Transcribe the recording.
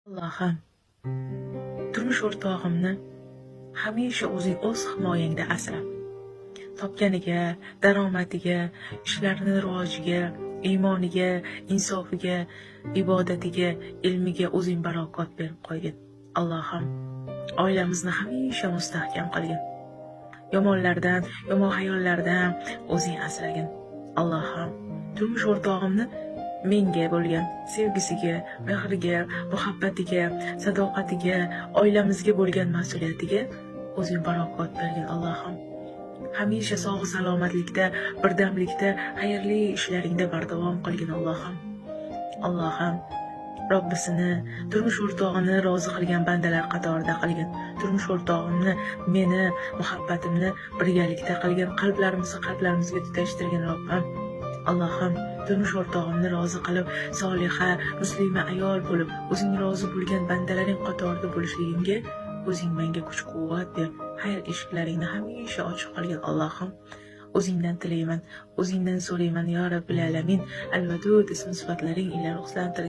Allohim, turmush o'rtog'imni hamisha o'zing o'z himoyangda asra. Topganiga, daromadiga, ishlarini rivojiga, iymoniga, insofiga, ibodatiga, ilmiga o'zing barakot berib qo'ygin. Allohim, oilamizni hamisha mustahkam qilgin. Yomonlardan, yomon xayollardan o'zing asragin. Allohim, turmush o'rtog'imni menga bo'lgan sevgisiga, mehriga, muhabbatiga, sadoqatiga, oilamizga bo'lgan mas'uliyatiga o'zing barakot bergin, Allohim. Hamisha sog' salomatlikda, birdamlikda, xayrli ishlaringda bardavom qilgin, Allohim. Allohim, Robbisini, turmush o'rtog'ini rozi qilgan bandalar qatorida qilgin. Turmush o'rtog'imni, meni, muhabbatimni birgalikda qilgin, qalblarimizni qalblarimizga tutashtirgin, Robbim. Allohim, turmush o'rtog'imni rozi qilib, soliha, muslima ayol bo'lib, o'zing rozi bo'lgan bandalaring qatorida bo'lishligimga o'zing menga kuch-quvvat ber. Xayr eshiklaringni hamisha ochiq qilgin, Allohim. O'zingdan tilayman, o'zingdan so'rayman, yo Robbil alamin. Al-Vadud ism sifatlaring ila ruhlantir.